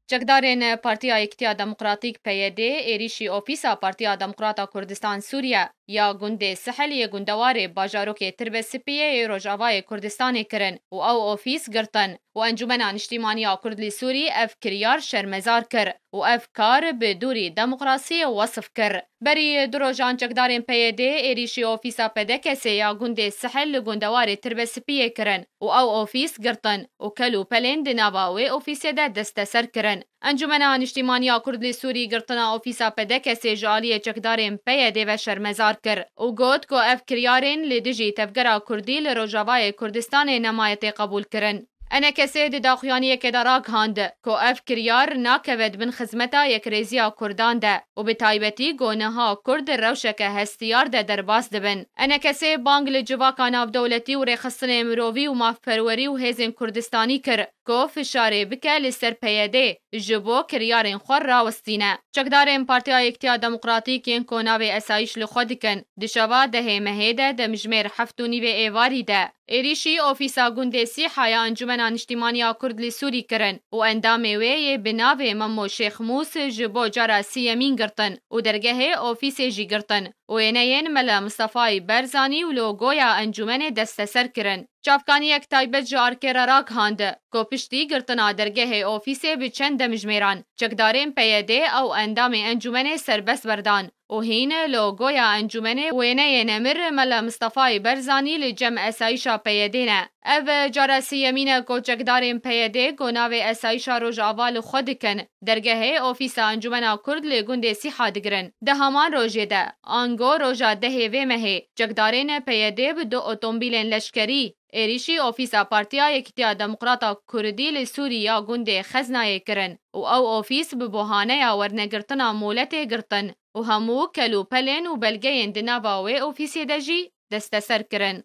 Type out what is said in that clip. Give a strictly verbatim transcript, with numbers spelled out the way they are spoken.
Çekdarên Partiya Yekitiya Demokratîk, P Y D, êrîşî ofîsa Partiya Demokrata Kurdistan Sûriye ya gundê Sihel yê gundewarê bajarokê Tirbesipiyê yê Rojavayê Kurdistanê kirin û ew ofîs girtin û Encûmena Niştîmaniya Kurd li Sûrî ev kiryar şermezar kir û ev kar bi dûrî demokrasiyê wesif kir. Berî du rojan çekdarên P Y D êrîşî ofîsa P D K S'ê ya gundê Sihel li gundewarê Tirbesipiyê kirin û ew ofîs girtin û kel û pelên di nava wê ofîsê de desteser kirin. Encûmena Niştîmaniya Kurd li Sûrî girtina ofîsa P D K S'ê ji aliyê çekdarên P Y D ve şermezar kir û got ku ev kiryarên li dijî tevgera Kurdî li Rojavayê Kurdistanê nemaye tê qebûlkirin. E N K S di daxuyaniyekê de ragihand ku ev kiryar nakeve di bin xizmeta yekrêziya Kurdan de û bi taybetî ku niha Kurd di rewşeke hestiyar de derbas dibin. E N K S bang li civaka navdewletî û rêxistinên mirovî û mafperwerî û hêzên Kurdistanî kir ku fişarê bike li ser P Y D ji bo kiryarên xwe rawestîne. Çekdarên Partiya Yekitiya Demokratîk yên ku navê Esayîş li xwe dikin, di şeva dehê mehê de demjimêr heft û nîvê êvarî de êrîşî ofîsa gundê Sîha ya Encûmena Niştîmaniya Kurd li Sûrî kirin û endamê wê yê bi navê Memo Şêxmûs ji bo cara siyemîn girtin û dergehê ofîsê jî girtin û wêneyên Mela Mistefayî Berzanî û logoya encûmenê desteser kirin. Çavkaniyek taybet ji ARKê re ragihand ku piştî girtina dergehê ofîsê bi çend demjimêran çekdarên P Y D ew endamê encûmenê serbest berdan û hîn logoya encûmenê wêneyê nemir Mela Mistefayî Berzanî li cem esayîşa P Y D ne. Ev cara siyemîn e ku çekdarên P Y D ku navê Esayîşa Rojava li xwe dikin, dergehê ofîsa Encûmena Kurd li gundê Sîha digirin. Di heman rojê de, ango roja dehê vê mehê, çekdarên P Y D bi du otomobîlên leşkerî êrîşî ofîsa Partiya Yekitiya Demokrata Kurdî li Sûrî ya gundê Xeznayê kirin û ew ofîs bi bohaneya wernegirtina moletê girtin û hemû kel û pelên û belgeyên di nava wê ofîsê de jî desteser kirin.